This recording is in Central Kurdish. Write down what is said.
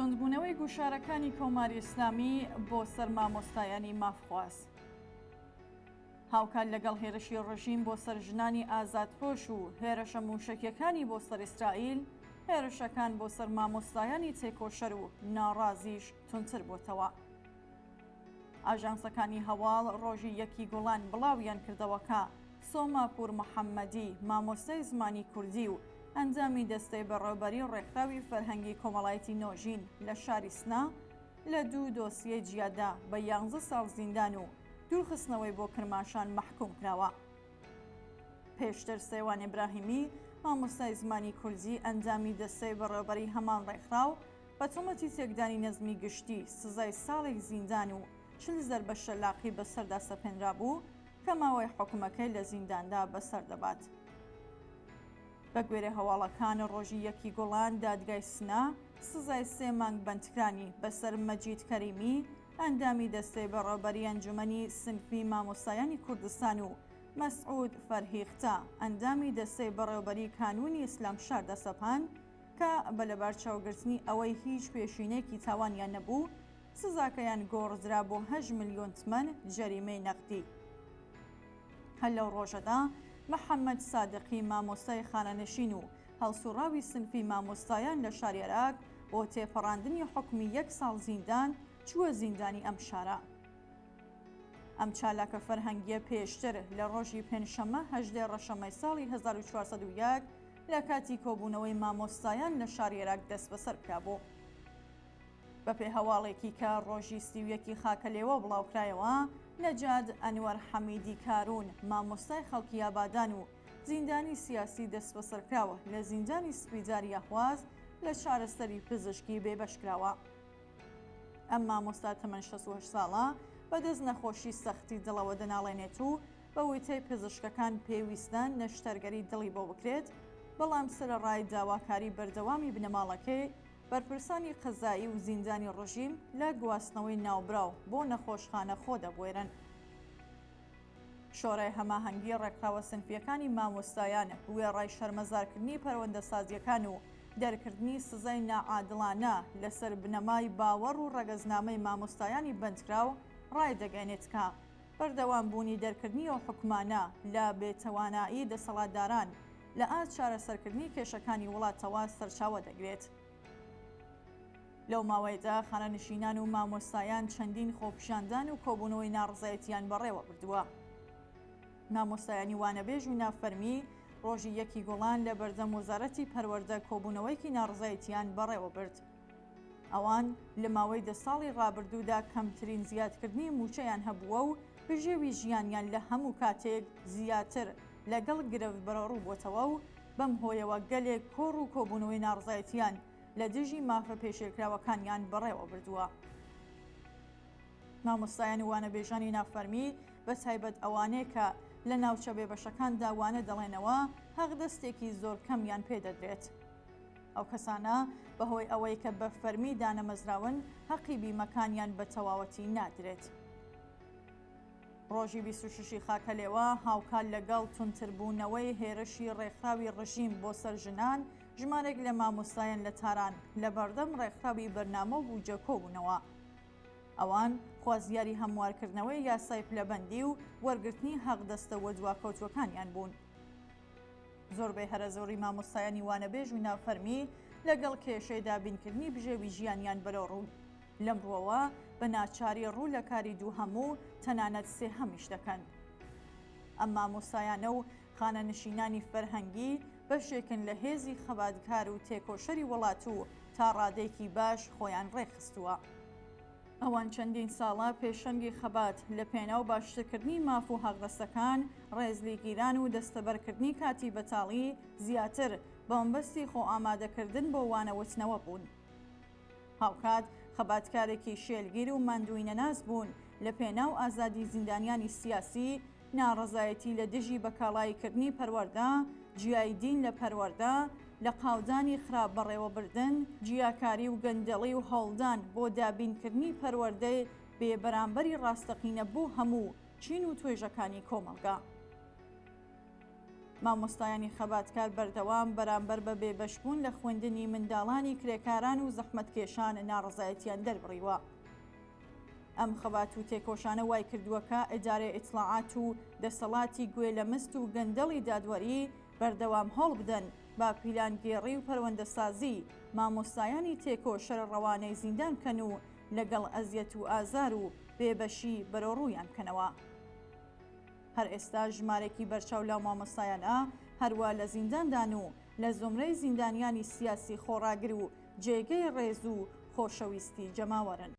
توندبوونەوەی گوشارەکانی کۆماری ئیسلامی بۆ سەر مامۆستایانی مافخواز. هاوکات لەگەڵ هێرشی ڕژیم بۆ سەر ژنانی ئازادپۆش و هێرشە مووشەکیەکانی بۆ سەر ئیسرائیل، هێرشەکان بۆ سەر مامۆستایانی تێکۆشەر و ناڕازیش توندتر بۆتەوە. ئاژانسەکانی هەواڵ ڕۆژی یەکی گوڵان بڵاویان کردەوە کە سۆما پوور محەممەدی، مامۆستای زمانی کوردی و ئەندامی دەستەی بەڕێوەبەری ڕێکخراوی فەرهەنگی کۆمەڵایەتی نۆژین لە شاری سنە، لە دوو دۆسیەی جیادا بە یانزە ساڵ زیندان و دوورخستنەوەی بۆ کرماشان مەحکووم کراوە. پێشتر سەیوان ئیبراهیمی، مامۆستای زمانی کوردی، ئەندامی دەستەی بەڕێوەبەری هەمان ڕێکخراو، بە تۆمەتی تێکدانی نەزمی گشتی سزای ساڵێک زیندان و 40 زەربە شەلاقی بەسەردا سەپێنرابوو کە ماوەی حوکمەکەی لە زینداندا بەسەر دەبات. بەگوێرەی هەواڵەکان ڕۆژی یەکی گوڵان دادگای سنە سزای سێ مانگ بەندکرانی بەسەر مەجید کەریمی، ئەندامی دەستەی بەڕێوەبەری ئەنجومەنی سنفی مامۆستایانی کوردستان و مەسعود فەرهیختە، ئەندامی دەستەی بەڕێوەبەری کانوونی ئیسلامشاردا سەپاند کە بە لەبارچاوگرتنی ئەوەی هیچ پێشینەیەکی تاوانیان نەبوو، سزاکەیان گۆڕدرا بۆ هەشت ملیۆن تمەن جەریمەی نەقدی. هەر لەو ڕۆژەدا محەممەد سادقی مامۆستای خانەنشین و هەڵسوڕاوی سنفی مامۆستایان لە شاری ئەراک بۆ تێپەڕاندنی حوکمی یەک ساڵ زیندان چووە زیندانی ئەم شارە. ئەم چالاکە فەرهەنگییە پێشتر لە ڕۆژی پێنجشەممە هەژدەی ڕەشەمەی ساڵی 1401 لە کاتی کۆبوونەوەی مامۆستایان لە شاری ئەراک دەستبەسەر کرابوو. بەپێی هەواڵێکی کە ڕۆژی 31 ی خاکەلێوە بڵاوکرایەوە، نەجاد ئەنوەر حەمیدی کاروون، مامۆستای خەڵکی ئابادان و زیندانی سیاسی دەستبەسەرکراو لە زیندانی سپیداری ئەهواز لە چارەسەری پزیشکی بێبەش کراوە. ئەم مامۆستا تەمەن 68 ساڵە بەدەست نەخۆشی سەختی دڵەوە دەناڵێنێت و بە وتەی پزیشکەکان پێویستە نەشتەرگەری دڵی بۆ بکرێت، بەڵام سەرەڕای داواکاری بەردەوامی بنەماڵەکەی، بەرپرسانی قەزایی و زیندانی ڕژیم لە گواستنەوەی ناوبراو بۆ نەخۆشخانە خۆ دەبوێرن. شۆرای هەماهەنگی ڕێکخراوە سنفییەکانی مامۆستایان وێڕای شەرمەزارکردنی پەروەندەسازییەکان و دەرکردنی سزای ناعادڵانە لەسەر بنەمای باوەڕ و ڕەگەزنامەی مامۆستایانی بەندکراو ڕایدەگەیەنێت کە بەردەوام بوونی دەرکردنی ئەو حوکمانە لە بێتوانایی دەسەڵاتداران لە ئاست چارەسەرکردنی کێشەکانی وڵاتەوە سەرچاوە دەگرێت. لەو ماوەیەدا خانەنشینان و مامۆستایان چەندین خۆپیشاندان و کۆبوونەوەی ناڕەزایەتیان بەڕێوە بردووە. مامۆستایانی وانەبێژ و نافەرمی ڕۆژی یەکی گوڵان لە بەردەم وەزارەتی پەروەردە کۆبوونەوەیەکی ناڕەزایەتیان بەڕێوە برد. ئەوان لە ماوەی دە ساڵی ڕابردوودا کەمترین زیادکردنی مووچەیان هەبووە و بژێوی ژیانیان لە هەموو کاتێک زیاتر لەگەڵ گرفت بەرەوڕوو بۆتەوە و بەم هۆیەوە گەلێک کۆڕ و کۆبوونەوەی ناڕەزایەتییان لە دژی مافە پێشێلکراوەکانیان بەڕێوە بردووە. مامۆستایان و وانەبێژانی نافەرمی، بە تایبەت ئەوانەی کە لە ناوچە بێبەشەکاندا وانە دەڵێنەوە، حەقدەستێکی زۆر کەمیان پێ دەدرێت. ئەو کەسانە بەهۆی ئەوەی کە بە فەرمی دانەمەزراون، هەقی بیمەکانیان بە تەواوەتی نادرێت. ڕۆژی 26 ی خاکەلێوە هاوکات لەگەڵ توندتربوونەوەی هێرشی ڕێکخراوی ڕژیم بۆ سەر ژنان، ژمارێک لە مامۆستایان لە تاران لە بەردەم ڕێکخراوی بەرنامە و بودجە کۆبوونەوە. ئەوان خوازیاری هەموارکردنەوەی یاسای پلەبەندی و وەرگرتنی حەقدەستە وەدواکەوتووەکانیان بوون. زۆربەی هەرەزۆری مامۆستایانی وانەبێژ و نافەرمی لەگەڵ کێشەی دابینکردنی بژێوی ژیانیان بەرەوڕوون. لەم ڕووەوە بە ناچاری ڕوو لە کاری دووهەم و تەنانەت سێهەمیش دەکەن. ئەم مامۆستایانە و خانەنشینانی فەرهەنگی بەشێکن لە هێزی خەباتکار و تێکۆشەری وڵات و تا ڕادەیەکی باش خۆیان ڕێکخستووە. ئەوان چەندین ساڵە پێشەنگی خەبات لە پێناو باشترکردنی ماف و حەقدەستەکان، ڕێزلیگیران و دەستەبەرکردنی کاتی بەتاڵی زیاتر بەمەبەستی خۆئامادەکردن بۆ وانەوتنەوە بوون. هاوکات خەباتکارێکی شێلگیر و ماندوویینەناس بوون لە پێناو ئازادی زیندانیانی سیاسی، ناڕەزایەتی لە دژی بەکاڵاییکردنی پەروەردە، جیایی دین لە پەروەردە، لە قاودانی خراپ بەڕێوەبردن، جیاکاری و گەندەڵی و هەوڵدان بۆ دابینکردنی پەروەردەی بێ بەرامبەری ڕاستەقینە بۆ هەموو چین و توێژەکانی کۆمەڵگا. مامۆستایانی خەباتکار بەردەوام بەرامبەر بە بێبەشبوون لە خوێندنی منداڵانی کرێکاران و زەحمەتکێشان ناڕەزایەتیان دەربڕیوە. ئەم خەبات و تێکۆشانە وای کردووە کە ئیدارەی ئیتڵاعات و دەسەڵاتی گوێ لە مست و گەندەڵی دادوەری بەردەوام هەوڵ بدەن بە پیلانگێڕی و پەروەندەسازی مامۆستایانی تێکۆشەر ڕەوانەی زیندان بکەن و لەگەڵ ئەزیەت و ئازار و بێبەشی بەرەوڕوویان بکەنەوە. هەر ئێستا ژمارێکی بەرچاو لەو مامۆستایانە هەروا لە زینداندان و لە زومرەی زیندانیانی سیاسی خۆڕاگر و جێگەی ڕێز و خۆشەویستی جەماوەرن.